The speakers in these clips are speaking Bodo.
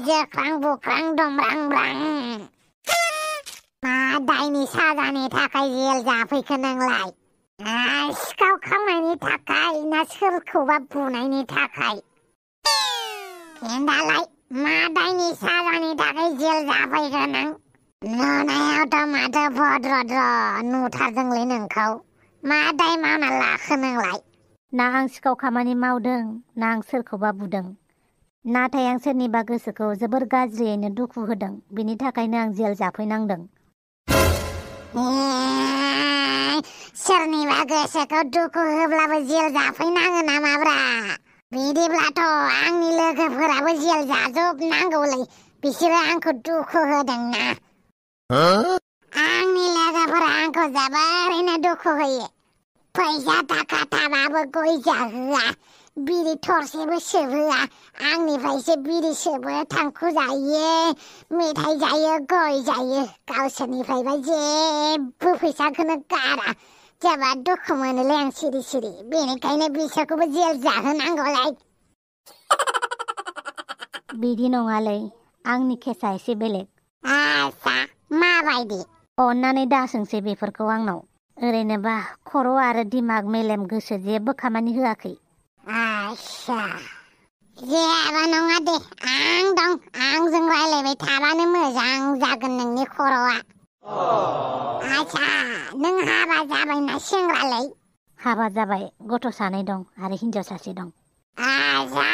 जोख्रां बुख्रां दमब्रां मा दायनि साजानि थाखाय जेल जाफैखो नोंलाय? सिखाव खावनायनि थाखाय ना सोरखौबा बुनायनि थाखाय? खिन्थालाय मा दायनि साजानि थाखाय जेल जाफैखो नों? नुनायावथ' माथो भद्रद्र नुथारदोंलै नोंखौ। मा दाय मावना लाखो नोंलाय? ना आं सिखाव खामानि मावदों ना आं सोरखौबा बुदों, नाथाय आं सोरनिबा गोसोखौ जोबोर गाज्रियैनो दुखु होदों, बिनि थाखायनो आं जेल जाफैनांदों। सोरनिबा गोसोखौ दुखु होब्लाबो जेल जाफैनाङो नामाब्रा? बिदिब्लाथ' आंनि लोगोफोराबो जेल जाजोबनांगौलै, बिसोरो आंखौ दुखु होदोंना। आंनि लोगोफोरा आंखौ जोबोरैनो दुखु होयो। फैसा थाखा थाबाबो गय जाहोआ, बिरि थरसेबो सोबहोआ। आंनिफ्रायसो बिरि सोबो, थांखु जायो, मेथाइ जायो, गय जायो। गावसोरनिफ्रायबा जेबो फैसाखौनो गारा। जोबोद दुखु मोनोलै आं सिरि सिरि। बेनिखायनो बिसोरखौबो जेल जाहोनांगौलै। बिदि नङालै, आंनि केसा एसे बेलेग। आसा माबायदि? अन्नानै दा सोंसै बेफोरखौ आंनाव। ओरैनोबा खर' आरो दिमाग मेलेम गोसो जेबो खामानि होआखै। आसा जेबो नङा दे, आं दं। आंजों रायलायबाय थाबानो मोजां जागोन नोंनि खर'आ। आसा नों हाबा जाबायना सेंग्रालै? हाबा जाबाय, गथ' 2 दं आरो हिनजाव 1 दं। आजा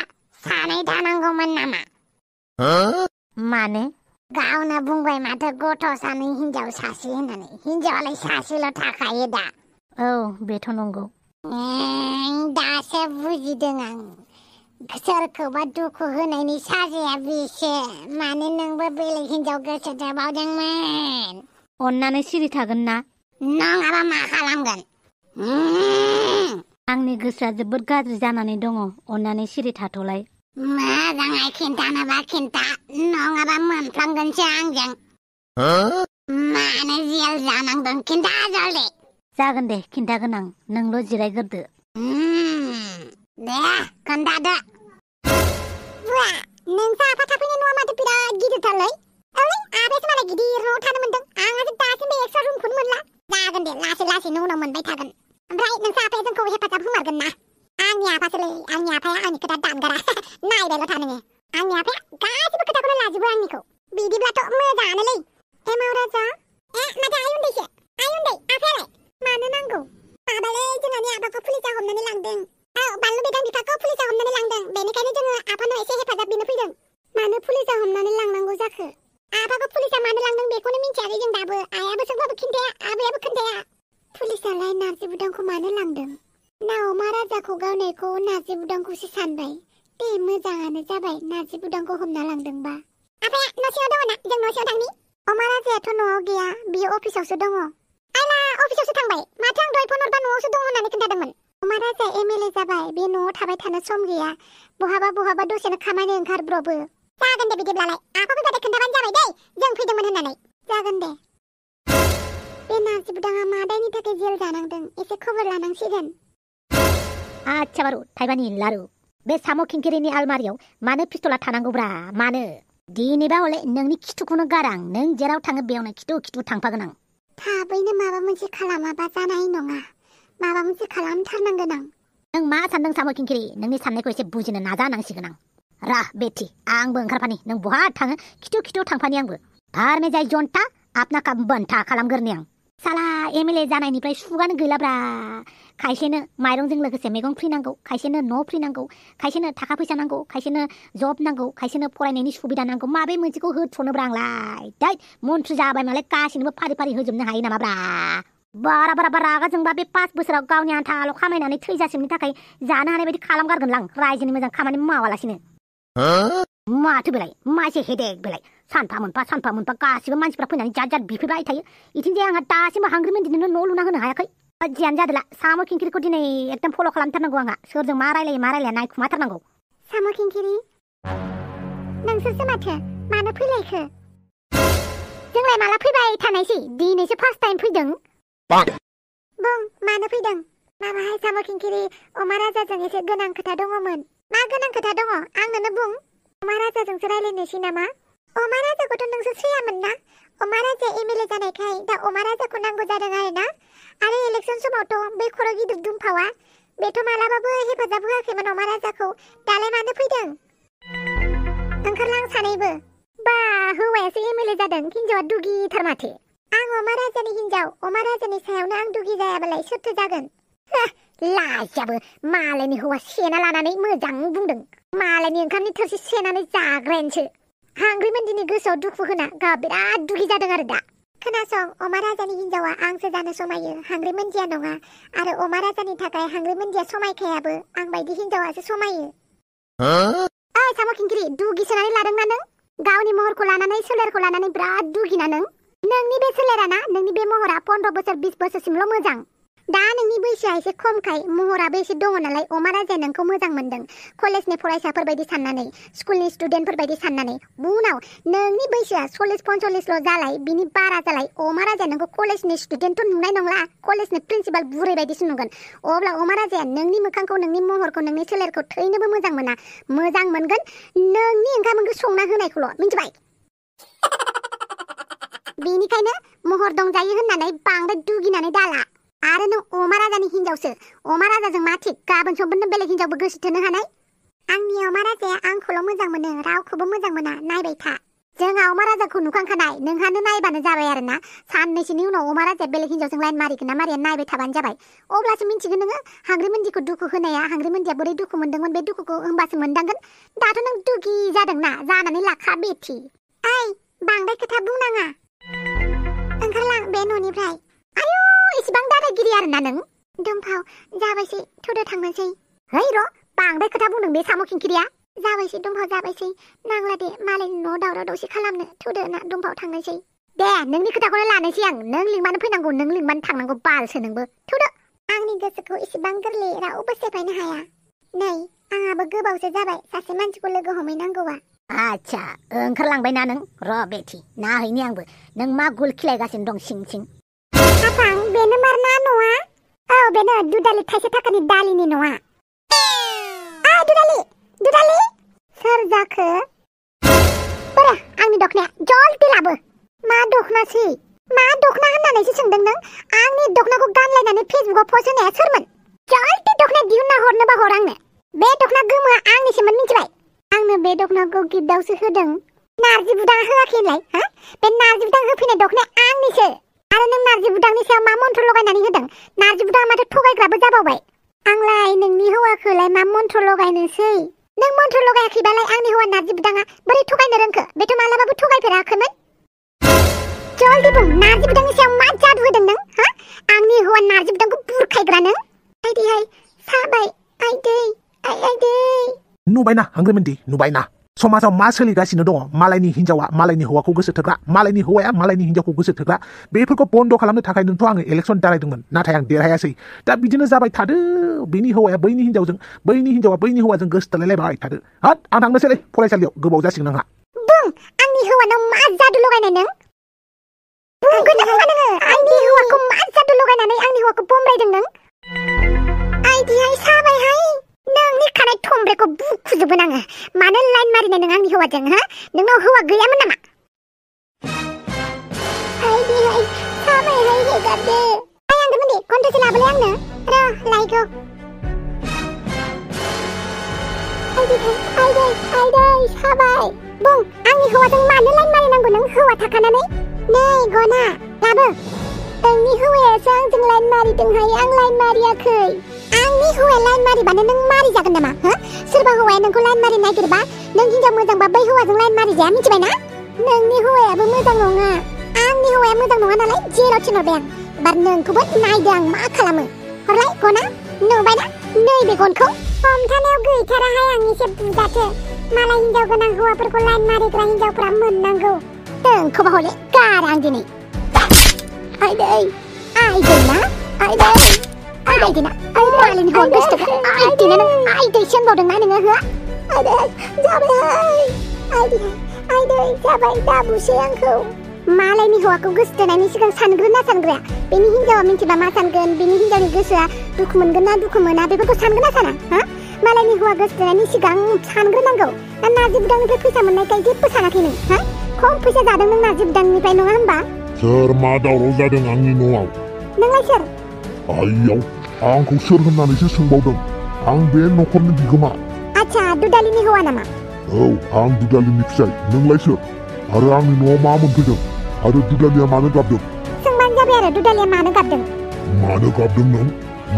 2 थानांगौमोन नामा? माने? गावनो बुंबाय माथो गथ' 2 हिनजाव 1 होननानै। हिनजावालाय 1ल' थाखायो दा। औ बेथ' नंगौ। दासो बुजिदों आं। सोरखौबा दुखु होनायनि साजाया बेसो। माने नोंबो बेलेग हिनजाव गोसो थोबावदोंमोन। अन्नानै सिरि थागोन ना? नङाबा मा खालामगोन? आंनि गोसोआ जोबोद गाज्रि जानानै दङ, अन्नानै सिरि थाथ'लाय। मोजाङै खिन्थानोबा खिन्था, नङाबा मोनफ्लांगोनसो आंजों। मानो जेल जानांदों खिन्था जल्दि। जागोन दे, खिन्थागोन आं। नोंल' जिरायग्रोदो। दे खोन्थादो। बुवा, नोंसा आफा थाफैनाय न'आ माथो बिराद गिदिरथारलै। औलै, आफायासो मालाय गिदिर न'आव थानो मोनदों। आंहासो दासिमबो एक्सट्रा रुमखौनो मोनला। जागोन दे, लासैनो उनाव मोनबाय थागोन। ओमफ्राय नोंसा आफाया जोंखौ हेफाजाब होमारगोन ना? आंनि आफासोलै, आंनि आफाया आंनि खोथा दानगारा। नायबायल' था नोङो। आंनि आफाया गासिबो खोथाखौनो लाजोबो आंनिखौ। बिदिब्लाथ' मोजाङानोलै। एमाव राजा, माथो आइ उन्दैसो। आइ उन्दै, आफायालाय? मानो नांगौ? माबालै, जोंहानि आफाखौ पुलिसा हमनानै लांदों। औ, बानलु बिदां बिफाखौ पुलिसा हमनानै लांदों। बेनिखायनो जोङो आफानाव एसे हेफाजाब बिनो फैदों। मानो पुलिसा हमनानै लांनांगौ जाखो? आफाखौ पुलिसा मानो लांदों बेखौनो मिन्थियाखै जों दाबो। आइयाबो सोंबाबो खिन्थाया, आबायाबो खोन्थाया। पुलिसालाय नारजि बुदांखौ मानो लांदों? नावमा राजाखौ गावनायखौ नारजि बुदांखौसो सानबाय। दे, मोजाङानो जाबाय, नारजि बुदांखौ हमना लांदोंबा। आफाया न' सिङाव दङ ना? जों न' सिङाव थांनि? अमा राजायाथ' न'आव गैया, बियो अफिसावसो दङ। आइला, अफिसावसो थांबाय? माथो आं दहाय फन हरबा न'आवसो दं होननानै खोन्थादोंमोन। अमा राजाया एमएलए जाबाय, बे न'आव थाबाय थानो सम गैया। बहाबा दसेनो खामानि ओंखारब्रबो। जागोन दे बिदिब्लालाय, आफा फैबाथाय खोन्थाबानो जाबाय दै, जों फैदोंमोन होननानै। जागोन दे। बे नारजि बुदाङा मा दायनि थाखाय जेल जानांदों, एसे खबर लानांसिगोन। आच्छा बारु, थाइबानि लारु, बे साम' खिंखिरिनि आलमारियाव मानो पिस्तला थानांगौब्रा? मानो? दिनैबा हले नोंनि खिथुखौनो गारां। नों जेराव थाङो बेयावनो खिथु थांफागोन आं। थाबैनो माबा मोनसे खालामाबा जानाय नङा। माबा मोनसे खालामथारनांगोन आं। नों मा सानदों साम' खिंखिरि? नोंनि साननायखौ एसे बुजिनो नाजानांसिगोन आं। रा बेथि, आंबो ओंखारफानि। नों बहा थाङो खिथु थांफानि आंबो। भार में जाय जनता, आपना काम बनता खालामगोरनि आं। साला एमएलए जानायनिफ्राय सुगानो गैलाब्रा। खायसेनो माइरंजों लोगोसे मैगं फ्रि नांगौ, खायसेनो न' फ्रि नांगौ, खायसेनो थाखा फैसा नांगौ, खायसेनो जब नांगौ, खायसेनो फरायनायनि सुबिदा नांगौ। माबे मोनसेखौ होथ्र'नोब्रा आंलाय? दै, मन्थ्रि जाबाय मालाय गासिनोबो फारि होजोबनो हायो नामाब्रा? बारा रागा जोंबा बे 5 बोसोराव गावनि आन्थाल' खामायनानै थैजासिमनि थाखाय जानो हानाय बायदि खालामगारगोनलां, रायजोनि मोजां खामानि मावालासिनो। माथो बेलाय, मा एसे हेदेक बेलाय? सानफा मोनफा गासिबो मानसिफ्रा फैनानै जात बिफैबाय थायो। इथिंजाय आंहा दासिमबो हांग्रि मेन्दिनो न' लुना होनो हायाखै। जियानो जादोला, साम' खिंखिरिखौ दिनै एकदम फल' खालामथारनांगौ आंहा। सोरजों मा रायलाया नायखुमाथारनांगौ। साम' खिंखिरि, नोंसोरसो माथो? मानो फैलायखो? जोंलाय माला फैबाय थानायसै? दिनैसो फार्स्ट टाइम फैदों। बुं, मानो फैदों? माबाहाय साम' खिंखिरि, अमा राजाजों एसे गोनां खोथा दङमोन। मा गोनां खोथा दङ? आंनोनो बुं। अमा राजाजोंसो रायलायनोसै नामा? अमा राजाखौथ' नोंसो श्रेयामोन ना? अमा राजाया एमएलए जानायखाय दा अमा राजाखौ नांगौ जादों आरोना। आरो इलेक्सन समावथ' बै खर' गिदिर दुमफावा बेथ' मालाबाबो हेफाजाब होआखैमोन अमा राजाखौ। दालाय मानो फैदों? ओंखारलां सानैबो। बा हौवायासो एमएलए जादों, हिनजावा दुगिथार माथो। आं अमा राजानि हिनजाव, अमा राजानि सायावनो आं दुगि जायाबालाय सोरथो जागोन? लाजाबो मालायनि हौवा सेना लानानै मोजां बुंदों। मालायनि ओंखामनि थोरसि सेनानै जाग्रायानोसो। हांग्रिमोनदिनि गोसोआव दुखु होना गाव बिराद दुगि जादों आरो दा। खोनासं, अमा राजानि हिनजावा आंसो जानो समायो, हांग्रिमोनदिया नङा। आरो अमा राजानि थाखाय हांग्रिमोनदिया समायखायाबो, आं बायदि हिनजावासो समायो। ओइ साम' खिंख्रि, दुगिसोनानै लादोंना नों? गावनि महरखौ लानानै सोलेरखौ लानानै बिराद दुगिना नों? नोंनि बे सोलेराना, नोंनि बे महरा 15 बोसोर 20 बोसोरसिमल' मोजां। दा नोंनि बैसोआ एसे खमखाय महराबो एसे दङ नालाय अमा राजाया नोंखौ मोजां मोनदों। कलेजनि फरायसाफोर बायदि साननानै, स्कुलनि स्टुडेन्टफोर बायदि साननानै। उनाव नोंनि बैसोआ 40-45ल' जालाय, बिनि बारा जालाय, अमा राजाया नोंखौ कलेजनि स्टुडेन्टथ' नुनाय नंला, कलेजनि प्रिन्सिपाल बुरै बायदिसो नुगोन। अब्ला अमा राजाया नोंनि मोखांखौ, नोंनि महरखौ, नोंनि सोलेरखौ थैनोबो मोजां मोना। मोजां मोनगोन नोंनि ओंखाम ओंख्रि संना होनायखौल', मिन्थिबाय? बेनिखायनो महर दंजायो होननानै बांद्राय दुगिनानै दाला। आरो नों अमा राजानि हिनजावसो। अमा राजाजों मा थिक गाबोन समफोरनो बेलेग हिनजावबो गोसो थोनो हानाय? आंनि अमा राजाया आंखौल' मोजां मोनो, रावखौबो मोजां मोना। नायबाय था। जोंहा अमा राजाखौ नुखांखानाय, नोंहानो नायबानो जाबाय आरोना। साननैसोनि उनाव अमा राजाया बेलेग हिनजावजों लाइन मारिगोन ना मारिया नायबाय थाबानो जाबाय। अब्लासो मिन्थिगोन नोङो हांग्रिमोनदिखौ दुखु होनाया, हांग्रिमोनदिया बोरै दुखु मोनदोंमोन, बे दुखुखौ होमबासो मोनदांगोन। दाथ' नों दुगि जादोंना, जानानै लाखा बेथि। ओइ, बांद्राय खोथा बुंनाङा। ओंखारलां बे न'निफ्राय। आयु, इसिबां दादागिरि आरोना नों? दुमफाव, जाबायसै, थुदो थांनोसै। है र', बांद्राय खोथा बुंदों बे साम' खिंखिरिया। जाबायसै दुमफाव, जाबायसै। नांला दे मालायनि न'आव दावराव दावसि खालामनो। थुदो ना दुमफाव, थांनोसै। दे, नोंनि खोथाखौनो लानोसै आं। नों लिंबानो फैनांगौ, नों लिंबानो थांनांगौ, बालसो नोंबो। थुदो। आंनि गोसोखौ इसिबां गोरलै रावबो सेफायनो हाया। नै, आंहाबो गोबावसो जाबाय सासे मानसिखौ लोगो हमहैनांगौआ। आच्छा, ओंखारलांबायना नों? र' बेथि, नाहैनि आंबो। नों मा गुल खिलायगासिनो दं सिं सिं? आफां, बेनो मारना न'आ? औ, बेनो दुदालि थाइसे थाखानि दालिनि न'आ। दुदालि, दुदालि, सोर जाखो? बोरो, आंनि दखनाया जल्दि लाबो। मा दखनासै? मा दखना होननानैसो सोंदों नों? आंनि दखनाखौ गानलायनानै फेसबुकआव पस्ट होनाया सोरमोन? जल्दि दखना दिहुनना हरनोबा हर आंनो। बे दखना गोमोआ आंनिसोमोन, मिन्थिबाय? आंनो बे दखनाखौ गिफ्टआवसो होदों। नारजि बुदाङा होआखै होनलाय? बे नारजि बुदां होफैनाय दखनाया आंनिसो। आरो नों नारजि बुदांनि सायाव मा मन्त्र लगायनानै होदों? नारजि बुदाङा माथो थगायग्राबो जाबावबाय। आंलाय नोंनि हौवाखौलाय मा मन्त्र लगायनोसै? नों मन्त्र लगायाखैबालाय आंनि हौवा नारजि बुदाङा बोरै थगायनो रोंखो? बेथ' मालाबाबो थगायफेराखैमोन। जल्दि बुं, नारजि बुदांनि सायाव मा जादु होदों नों? आंनि हौवा नारजि बुदांखौ बुरखायग्रा नों? आइदैहाय, साबाय, आइदै, आइदै। नुबायना हांग्रिमोनदि, नुबायना समाजाव मा सोलिगासिनो दङ? मालायनि हिनजावा मालायनि हौवाखौ गोसो थोग्रा, मालायनि हौवाया मालायनि हिनजावखौ गोसो थोग्रा। बेफोरखौ बन्द खालामनो थाखायनोथ' आङो इलेक्सन दारायदोंमोन, नाथाय आं देरहायासै। दा बिदिनो जाबाय थादो। बेनि हौवाया बैनि हिनजावजों, बैनि हिनजावा बैनि हौवाजों गोसो थोलायलायबाय थादो। हाट, आं थांनोसैलै फरायसालियाव, गोबाव जासिगोन आंहा। बुं, आंनि हौवानाव मा जादु लगायनाय नों? बुंगोन ना बुङा नोङो? आंनि हौवाखौ मा जादु लगायनानै आंनि हौवाखौ बमब्रायदों नों? आइदैहाय, साबायहाय। नोंनि खानाय थंब्लेखौ बुखुजोबगोन आङो। मानो लाइन मारिनाय नों आंनि हौवाजों? नोंनाव हौवा गैयामोन नामा? आइदैहाय, साबायहाय, हेगारदो। हांग्रिमोनदि, घन्टासे लाबोलाय आंनो। र' लायगौ। आइदैहाय, आइदै, आइदै, साबाय। बुं, आंनि हौवाजों मानो लाइन मारिनांगौ नों हौवा थाखानानै? नै गना, लाबो। नोंनि हौवायासो आंजों लाइन मारिदोंहाय, आं लाइन मारियाखै। आंनि हौवाया लाइन मारिबानो नों मारि जागोन नामा? सोरबा हौवाया नोंखौ लाइन मारि नागिरबा नों हिनजाव मोजांबा बै हौवाजों लाइन मारिजाया, मिथिबायना? नोंनि हौवायाबो मोजां नङा। आंनि हौवाया मोजां नङा नालाय जेलाव थिनहरबाय आं। एबार नोंखौबो नायदो आं मा खालामो। हरलाय गना, नुबायना नैबे गनखौ? हमथानायाव गैथाराहाय, आं एसे बुजाथो। मालाय हिनजाव गोनां हौवाफोरखौ लाइन मारिग्रा हिनजावफ्रा मोननांगौ। नोंखौबा हले गारा आं दिनै। आइदै, आइदै ना? आइदै, आइदै ना? मालायनि हौवा गोसो थोग्रा आइदै ना नों? आइदैसो होनबावदोंना नोङो? आइदै, जाबायहाय। आइदैहाय, आइदै, जाबाय, दाबुसै आंखौ। मालायनि हौवाखौ गोसो थोनायनि सिगां सानग्रोना सानग्राया? बेनि हिनजावा मिन्थिबा मा सानगोन? बेनि हिनजावनि गोसोआ दुखु मोनगोन ना दुखु मोना? बेफोरखौ सानगोन ना साना? मालायनि हौवा गोसोथोनायनि सिगां सानग्रोनांगौ ना नार्जि बुदांनिफ्राय फैसा मोननायखाय जेबो सानाखै नों हा खम फैसा जादों नों नार्जि बुदांनिफ्राय नङा होमबा सोर मा दावराव जादों आंनि न'आव नोंलाय सोर आइयाव आंखौ सोर होननानैसो सोंबावदों आं बे न'खरनि बिगोमा आच्छा दुदालिनि हौवा नामा औ आं दुदालिनि फिसाय नोंलाय सोर आरो आंनि न'आव मा मोनफैदों आरो दुदालिया मानो गाबदों सोंबानो जाबाय आरो दुदालिया मानो गाबदों नों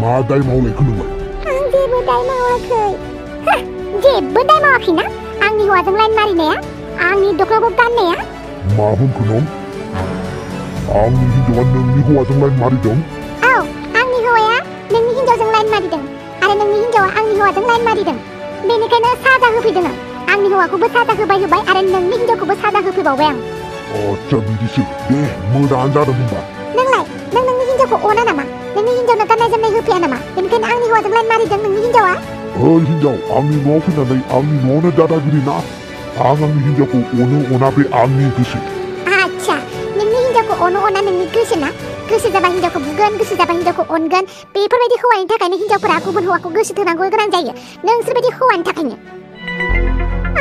मा दाय मावलायखो नोंलाय आं जेबो दाय मावाखै जेबो दाय मावाखैना आंनि हौवाजों लाइन मारिनाया आंनि दखनाखौ गाननाया मा होनखो नों आंनि हिनजावा नोंनि हौवाजों लाइन मारिदों औ आंनि हौवाया नोंनि हिनजावजों लाइन मारिदों आरो नोंनि हिनजावा आंनि हौवाजों लाइन मारिदों बेनिखायनो साजा होफैदों आंनि हौवाखौबो साजा होबाय आरो नोंनि हिनजावखौबो साजा होफैबावबाय आं आच्छा बिदिसो दे मोजाङानो जादों होनबा नोंलाय नोंनि हिनजावखौ अना नामा नोंनि हिनजावनो गाननाय जोमनाय होफैया नामा बेनिखायनो आंनि हौवाजों लाइन मारिदों नोंनि हिनजावा ओइ हिनजाव आंनि न'आव फैनानै आंनि न'आवनो दादागिरि ना आं आंनि हिनजावखौ अना बे आंनि गोसो आच्छा नोंनि हिनजावखौ अना नोंनि गोसो ना गोसो जाबा हिनजावखौ बुगोन गोसो जाबा हिनजावखौ अनगोन बेफोरबायदि हौवानि थाखायनो हिनजावफोरा गुबुन हौवाखौ गोसो थोनांगौ गोनां जायो नोंसोरबायदि हौवानि थाखायनो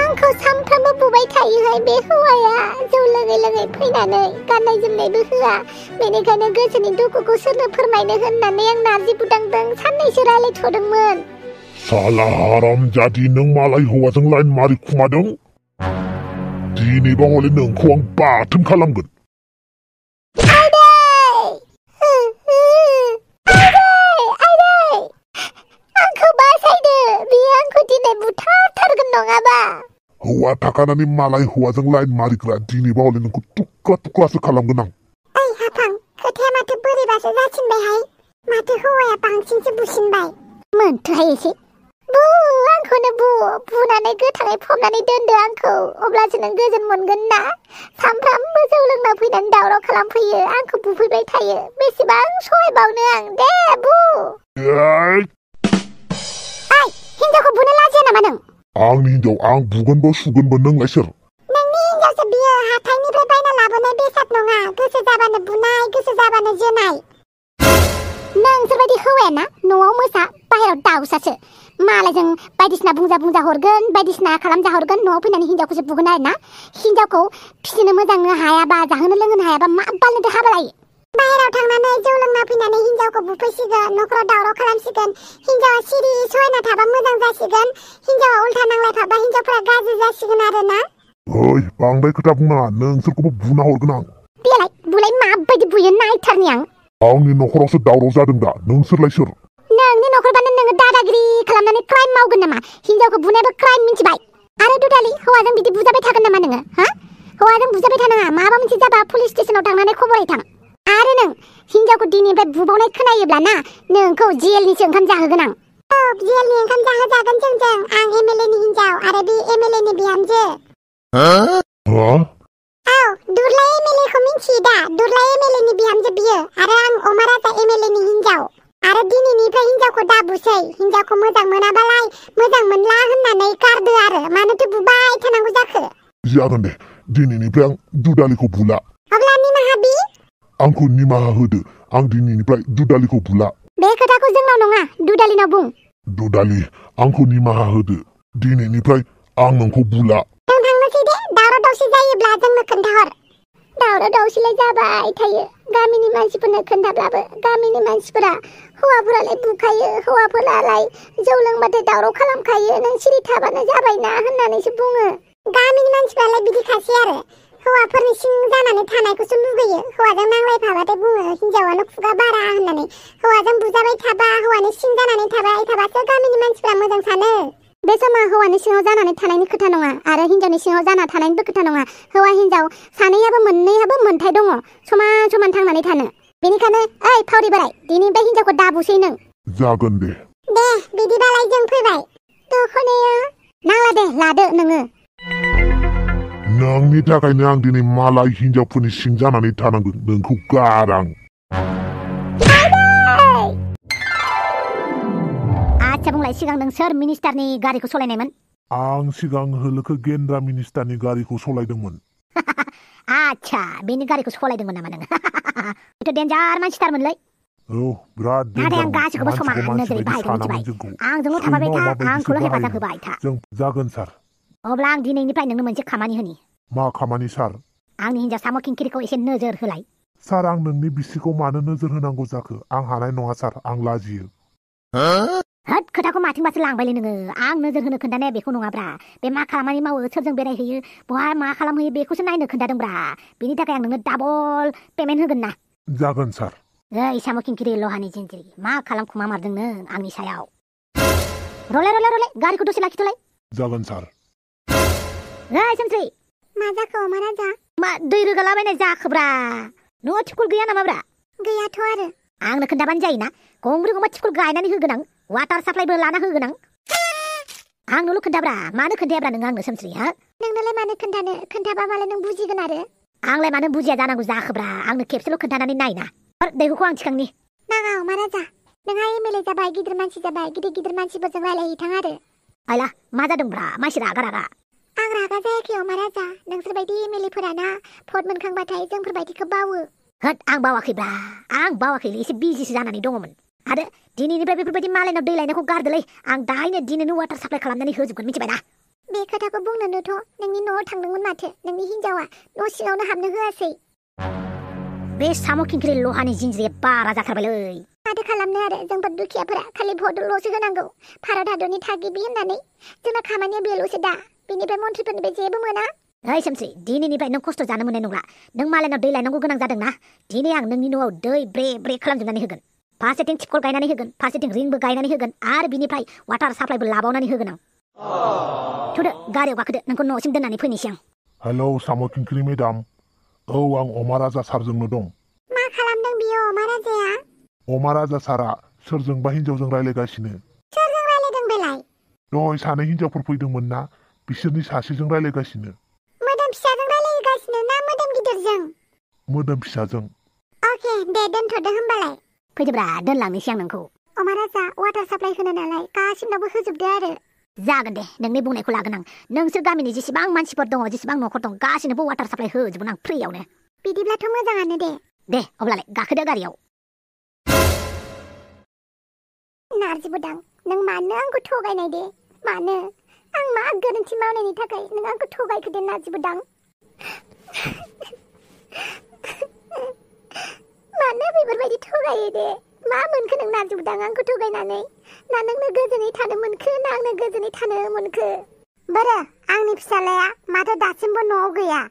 आंखौ सानफ्रामबो बुबाय थायोहाय बे हौवाया जौ लोङै फैनानै गाननाय जोमनायबो होआ बेनिखायनो गोसोनि दुखुखौ सोरनो फोरमायनो होननानै आं नार्जि बुदांदों साननैसो रायलायथ'दोंमोन साला हारामजादि नों मालाय हौवाजों लाइन मारिखुमादों दिनैबा हले नोंखौ आं बाथोन खालामगोन आंखौ बासायदो बियो आंखौ दिनै बुथारथारगोन नङाबा हौवा थाखानानै मालाय हौवाजों लाइन मारिग्रा दिनैबा हले नोंखौ थुख्रासो खालामगोन आं ओइ हाफां खोथाया माथो बोरैबासो जासिनबायहाय माथो हौवाया बांसिनसो बुसिनबाय मोनथोहाय एसे आंखौनो बुनानै गोथाङै फबनानै दोनदो आंखौ अब्लासो नों गोजोन मोनगोन ना सानफ्रामबो जौ लोंना फैनानै दावराव खालामफैयो आंखौ बुफैबाय थायो बेसेबां सहायबावनो आं दे बु हिनजावखौ बुनो लाजिया नामा नों आंनि हिनजाव आं बुगोनबो सुगोनबो नोंलाय सोर नोंनि हिनजावसो बियो हाथाइनिफ्राय बायना लाबोनाय बेसाद नङा गोसो जाबानो बुनाय गोसो जाबानो जोनाय नोंसोरबायदि हौवाया ना न'आव मोसा बाहेराव दाउसासो मालायजों बायदिसिना बुंजा हरगोन बायदिसिना खालामजा हरगोन न'आव फैनानै हिनजावखौसो बुगोन आरो ना हिनजावखौ फिसिनो मोजांनो हायाबा जाहोनो लोंहोनो हायाबा मा बालनोथो हाबा लायो बाहेराव थांनानै जौ लोंना फैनानै हिनजावखौ बुफैसिगोन न'खराव दावराव खालामसिगोन हिनजावा सिरि सहायना थाबा मोजां जासिगोन हिनजावा उल्था नांलायफाबा हिनजावफोरा गाज्रि जासिगोन आरो ना ओइ बांद्राय खोथा बुंनाङा नोंसोरखौबो बुना हरगोन आं बुलाय माबायदि बुयो नायथारनि आंनि न'खरावसो दावराव जादों दा नोंसोरलाय सोर नोंनि न'खरबानो नोङो दादागिरि खालामनानै क्राइम मावगोन नामा हिनजावखौ बुनायाबो क्राइम मिथिबाय आरो दुदालि हौवाजों बिदि बुजाबाय थागोन नामा नोङो हा हौवाजों बुजाबाय थानाङा माबा मोनसे जाबा पुलिस स्टेशनाव थांनानै खबर हैथां आरो नों हिनजावखौ दिनैनिफ्राय बुबावनाय खोनायोब्ला ना नोंखौ जेलनिसो ओंखाम जाहोगोन आं औ जेलनि ओंखाम जाहोजागोन जों आं एमएलए नि हिनजाव आरो बे एमएलए नि बिहामजो औ दुर्लाय एमएलए खौ मिन्थियो दा दुर्लाय एमएलए नि बिहामजो बियो आरो आं अमा राजा एमएलए नि हिनजाव आरो दिनैनिफ्राय हिनजावखौ दाबुसै हिनजावखौ मोजां मोनाबालाय मोजां मोनला होननानै गारदो आरो मानोथो बुबाय थानांगौ जाखो जागोन दे दिनैनिफ्राय आं दुदालिखौ बुला अब्ला निमाहा बि आंखौ निमाहा होदो आं दिनैनिफ्राय दुदालिखौ बुला बे खोथाखौ जोंनाव नङा दुदालिनाव बुं दुदालि आंखौ निमाहा होदो दिनैनिफ्राय आं नोंखौ बुला जों थांनोसै दे दावराव दावसि जायोब्ला जोंनो खोन्थाहर दावराव दावसिलाय जाबाय थायो गामिनि मानसिफोरनो खोन्थाब्लाबो गामिनि मानसिफोरा हौवाफोरालाय बुखायो हौवाफोरालाय जौ लोंबाथाय दावराव खालामखायो नों सिरि थाबानो जाबायना होननानैसो बुङो गामिनि मानसिफोरालाय बिदिखासै आरो हौवाफोरनि सिं जानानै थानायखौसो लुगैयो हौवाजों नांलायफाबाथाय बुङो हिनजावानो खुगा बारा होननानै हौवाजों बुजाबाय थाबा हौवानि सिं जानानै थाबासो गामिनि मानसिफोरा मोजां सानो बे समा हौवानि सिङाव जानानै थानायनि खोथा नङा आरो हिनजावनि सिङाव जाना थानायनिबो खोथा नङा हौवा हिनजाव सानैयाबो मोननैहाबो मोन्थाय दङ समान थांनानै थानो बेनिखायनो ओइ फावरि बोराय दिनैनिफ्राय हिनजावखौ दाबुसै नों जागोन दे बिदिबालाय जों फैबाय दखनाया नांला दे लादो नोङो नोंनि थाखायनो आं दिनै मालाय हिनजावफोरनि सिं जानानै थानांगोन नोंखौ गारां आच्छा बुंलाय सिगां नों सोर मिनिस्टारनि गारिखौ सलायनायमोन आं सिगां होलोखो गेन्द्रा मिनिस्टारनि गारिखौ सलायदोंमोन आच्छा बेनि गारिखौ सलायदोंमोन नामा नोङो बेथ' डेन्जार मानसिथारमोनलै बिराद नाथाय आं गासिखौबो समान नोजोरै बाहायगोन मिथिबाय आंजोंल' थाफाबाय था आंखौल' हेफाजाब होबाय था जागोन सार अब्ला आं दिनैनिफ्राय नोंनो मोनसे खामानि होनि मा खामानि सार आंनि हिन्जाव साम' खिंखिरिखौ एसे नोजोर होलाय सार आं नोंनि बिसिखौ मानो नोजोर होनांगौ जाखो आं हानाय नङा सार आं लाजियो होद खोथाखौ माथिंबासो लांबायलै नोङो आं नोजोर होनो खोन्थानाया बेखौ नङाब्रा बे मा खामानि मावो सोरजों बेरायहैयो बहा मा खालामहैयो बेखौसो नायनो खोन्थादोंब्रा बेनि थाखाय आं नोंनो डाबल पेमेन्ट होगोन ना जागोन सार ओइ साम' खिंखिरि लहानि जिनजिरि मा खालामखुमा मारदों नों आंनि सायाव रले गारिखौ दसे लाखिथ'लाय जागोन सार ओइ सोमस्रि मा जाखो महाराजा मा दै रोगालाबायनाय जाखोब्रा न'आव टिपकल गैया नामाब्रा गैयाथ' आरो आंनो खोन्थाबानो जायोना गंब्रै गंबा टिपकल गायनानै होगोन आं वाटार साप्लाइबो लाना होगोन आंनोल' खोन्थाब्रा मानो खोन्थायाब्रा नों आंनो सोमस्रि हा नोंनोलाय मानो खोन्थाबा मालाय नों बुजिगोन आरो आंलाय मानो बुजिया जानांगौ जाखोब्रा आंनो खेबसेल' खोन्थानानै नायना दैहुखौ आं थिखांनि नाङा महाराजा नोंहा एमएलए जाबाय गिदिर मानसि जाबाय गिदिर मानसिफोरजों रायलायहैथां आरो आइला मा जादोंब्रा मानसि रागा आं रागा जायाखै महाराजा नोंसोरबायदि एमएलएफोराना भट मोनखांबाथाय जोंफोरबायदिखौ बावो होद आं बावाखैब्रा आं बावाखैलै एसे बिजिसो जानानै दङमोन आरो दिनैनिफ्राय बेफोरबायदि मालायनाव दै लायनायखौ गारदोलै आं दाहायनो दिनैनो वाटार साप्लाइ खालामनानै होजोबगोन मिथिबायना बे खोथाखौ बुंनोनोथ' नोंनि न'आव थांदोंमोन माथो नोंनि हिन्जावा न' सिङावनो हाबनो होआसै बे साम' खिंखिरि लहानि जिनजिरिया बारा जाथारबायलै माथो खालामनो आरो जोंफोर दुखियाफोरा खालि भटल'सो होनांगौ भारत हादरनि थागिबि होननानै जोंना खामानिया बेल'सो दा बेनिफ्राय मन्थ्रिफोरनिफ्राय जेबो मोना ओइ सोमस्रि दिनैनिफ्राय नों खस्थ' जानो मोननाय नंला नों मालायनाव दै लायनांगौ गोनां जादोंना दिनै आं नोंनि न'आव दै ब्रे खालामजोबनानै होगोन फारसेथिं टिपकल गायनानै होगोन फारसेथिं रिंबो गायनानै होगोन आरो बिनिफ्राय वाटार साप्लाइबो लाबावनानै होगोन आं थुदो गारियाव गाखोदो नोंखौ न'सिम दोननानै फैनोसै आं हेलौ साम' खिंखिरि मेडाम औ आं अमा राजा सारजोंनो दं मा खालामदों बियो अमा राजाया अमा राजा सारा सोरजोंबा हिन्जावजों रायलायगासिनो सोरजों रायलायदों बेलाय दहाय सानै हिन्जावफोर फैदोंमोन ना बिसोरनि सासेजों रायलायगासिनो मोदोम फिसाजों रायलायगासिनो ना मोदोम गिदिरजों मोदोम फिसाजों अके दे दोनथ'दो होमबालाय फैदोब्रा दोनलांनोसै आं नोंखौ अमा राजा वाटार साप्लाइ होनो नालाय गासिबनावबो होजोबदो आरो जागोन दे नोंनि बुंनायखौ लागोन आं नोंसोर गामिनि जेसेबां मानसिफोर दङ जेसेबां न'खर दं गासिनोबो वाटार साप्लाइ होजोबगोन आं फ्रियावनो बिदिब्लाथ' मोजाङानो दे अब्लालाय गाखोदो गारियाव नारजि बुदां नों मानो आंखौ थगायनाय दे मानो आं मा गोरोन्थि मावनायनि थाखाय नों आंखौ थगायखो दे नारजि बुदां मानो बेफोरबायदि थगायो दे मा मोनखो नों नारजि बुदां आंखौ थगायनानै ना नोंनो गोजोनै थानो मोनखो ना आंनो गोजोनै थानो मोनखो बोरो आंनि फिसालाया माथो दासिमबो न'आव गैया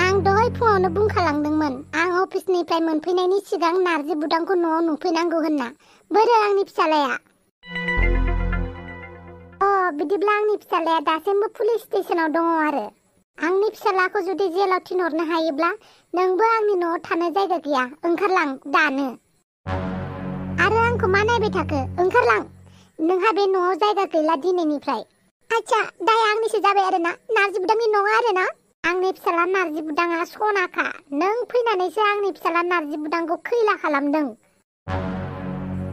आं दहाय फुङावनो बुंखालांदोंमोन आं अफिसनिफ्राय मोनफैनायनि सिगां नारजि बुदांखौ न'आव नुफैनांगौ होनना बोरो आंनि फिसालाया बिदिब्ला आंनि फिसालाया दासिमबो पुलिस स्टेशनाव दङ आरो आंनि फिसालाखौ जुदि जेलाव थिनहरनो हायोब्ला नोंबो आंनि न'आव थानो जायगा गैया ओंखारलां दानो आरो आंखौ मा नायबाय थाखो ओंखारलां नोंहा बे न'आव जायगा गैला दिनैनिफ्राय आच्छा दाया आंनिसो जाबाय आरोना नारजि बुदांनि नङा आरोना आंनि फिसाला नारजि बुदाङा सनाखा नों फैनानैसो आंनि फिसाला नारजि बुदांखौ खैला खालामदों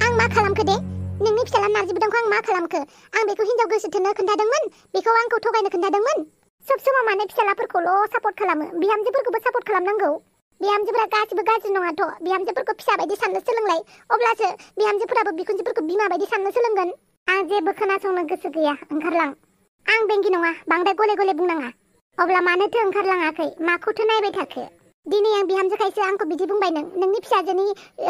आं मा खालामखो दे नोंनि फिसाला नारजि बुदांखौ आं मा खालामखो आं बेखौ हिन्जाव गोसो थोनो खोन्थादोंमोन बेखौ आंखौ थगायनो खोन्थादोंमोन सब समाव माने फिसालाफोरखौल' सापर्ट खालामो बिहामजोफोरखौबो सापर्ट खालामनांगौ बिहामजोफोरा गासिबो गाज्रि नङाथ' बिहामजोफोरखौ फिसा बायदि साननो सोलोंलाय अब्लासो बिहामजोफोराबो बिखुनजोफोरखौ बिमा बायदि साननो सोलोंगोन आं जेबो खोनासंनो गोसो गैया ओंखारलां आं बेंगि नङा बांद्राय गले गले बुंनाङा अब्ला मानोथो ओंखारलाङाखै माखौथो नायबाय थाखो दिनै आं बिहामजोखायसो आंखौ बिदि बुंबाय नोंनि फिसाजोनि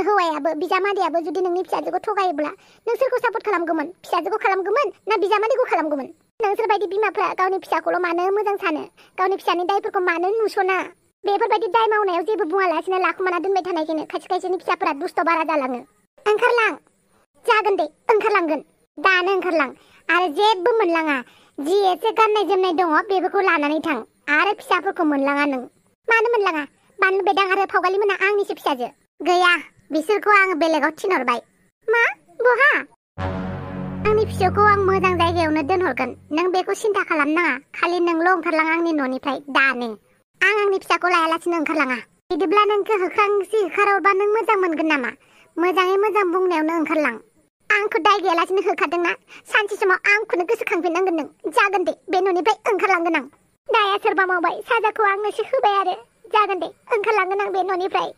हौवायाबो बिजामादैयाबो जुदि नोंनि फिसाजोखौ थगायोब्ला नों सोरखौ सापर्ट खालामगौमोन फिसाजोखौ खालामगौमोन ना बिजामादैखौ खालामगौमन नोंसोरबायदि बिमाफ्रा गावनि फिसाखौल' मानो मोजां सानो गावनि फिसानि दायफोरखौ मानो नुसना बेफोरबायदि दाय मावनायाव जेबो बुङालासिनो लाखुमाना दोनबाय थानायखायनो खायसेनि फिसाफोरा दुस्थ' बारा जालाङो ओंखारलां जागोन दे ओंखारलांगोन दानो ओंखारलां आरो जेबो मोनलाङा जि एसे गाननाय जोमनाय दङ बेफोरखौ लानानै थां आरो फिसाफोरखौ मोनलाङा नों मानो मोनलाङा बानलु बेदां आरो फावगालि मोना आंनिसो फिसाजो गैया बिसोरखौ आं बेलेगाव थिनहरबाय मा बहा आंनि फिसौखौ आं मोजां जायगायावनो दोनहरगोन नों बेखौ सिन्था खालामनाङा खालि नोंल' ओंखारलां आंनि न'निफ्राय दानो आं आंनि फिसाखौ लायालासिनो ओंखारलाङा बिदिब्ला नोंखौ होख्रांसि होखारहरबा नों मोजां मोनगोन नामा मोजाङै मोजां बुंनायावनो ओंखारलां आंखौ दाय गैयालासिनो होखारदोंना सानसे समाव आंखौनो गोसोखांफिननांगोन नों जागोन दे बे न'निफ्राय ओंखारलांगोन आं दाया सोरबा मावबाय साजाखौ आंनोसो होबाय आरो जागोन दे ओंखारलांगोन आं बे न'निफ्राय